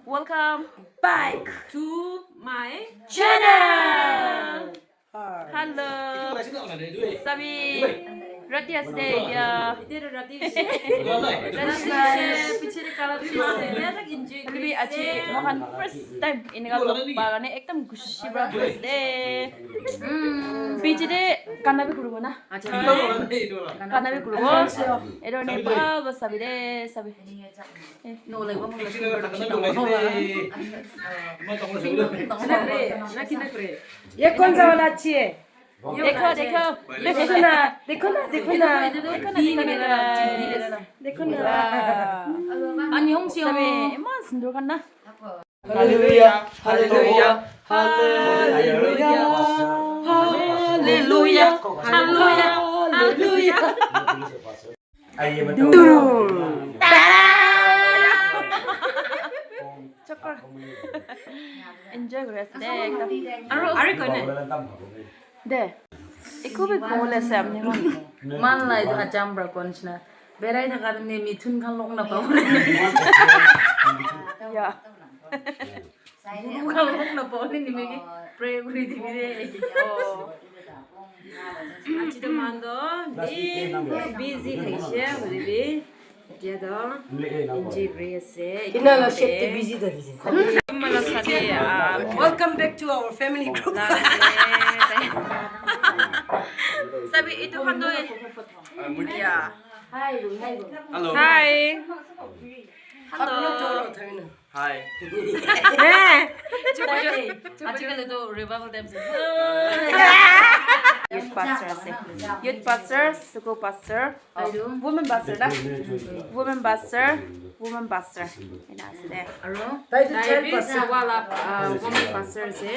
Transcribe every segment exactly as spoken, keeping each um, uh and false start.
Welcome back to my channel. Hello. Sabi, rati ase de, ya. Rati ase, piche de kala de ase. Hoilebi aji moikhan first time enika log pa karne ekdam khushi pra ase de. Piche de gana bi kuribo na. Gana bi kuribo. Etu hoine bhal pra sabi de, sabi. ये कौन सा वाला अच्छी है? देखो, देखो। देखो ना, देखो ना, देखो ना। देखो ना। Sabi, eman sundur khan na. Hallelujah, hallelujah, hallelujah, hallelujah, hallelujah, hallelujah. Dum. Tada! Chakra. Enjoy kuri ase de ekdam. Aru, aru koi na? De. Eku bi khole ase apni khan. Man la etu ajam pra kon shina. Berai thaka tu ne mithun khan log na pabo. Ya. Guru khan log na pabo ne nime ki pray kuri dibi de. Oh. Aji to man to din bhor busy thaise hoile bi. Etia to enjoy kuri ase. Ina la shop te busy thakise. Mala sade, ah, welcome back to our family group. Sabi, etu khan to, yeah. Hello. Hi. Hello. Hi. Eh, chup, chup, chup, chup. Ajikali to revival time se. Youth pastor ase. Youth pastor, school pastor, oh, women pastor na? Women pastor, women pastor. Ena ase de. Aru tai to child pastor. Wala, ah, women pastor ase.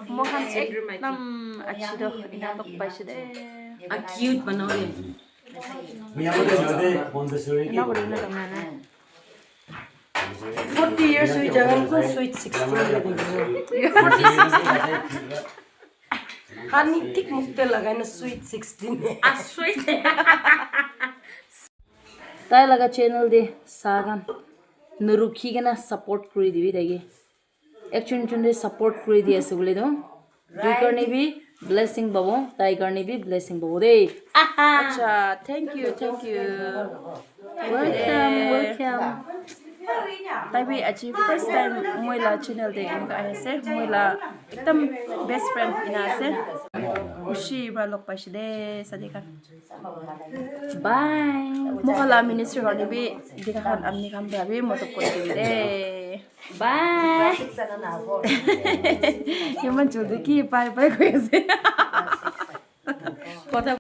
Mohan ekdam achi to ena log paise de. A cute banao de. Ena kuri na tamna na. Forty years hui jaga ko sweet sixteen de. Hani thik mukte lagai na sweet sixteen. Ah, sweet. Tai laga channel de sa khan narukhi kena support kuri dibi taike. Ekjon ekjon de support kuri di ase bole to. Dui karne bi blessing pabo, tai karne bi blessing pabo de. Acha, thank you, thank you. Welcome, welcome. Tai bi aji first time moi la channel de enika ahi ase. Moi la ekdam best friend ena ase. Khushi pra log paise de, sade khan. Bye. Moikhan la ministry khan bi, dikha khan, amni khan pra bi modot kuri dibi de. Bye. Iman jaldi ki bye bye koi ase. Kotha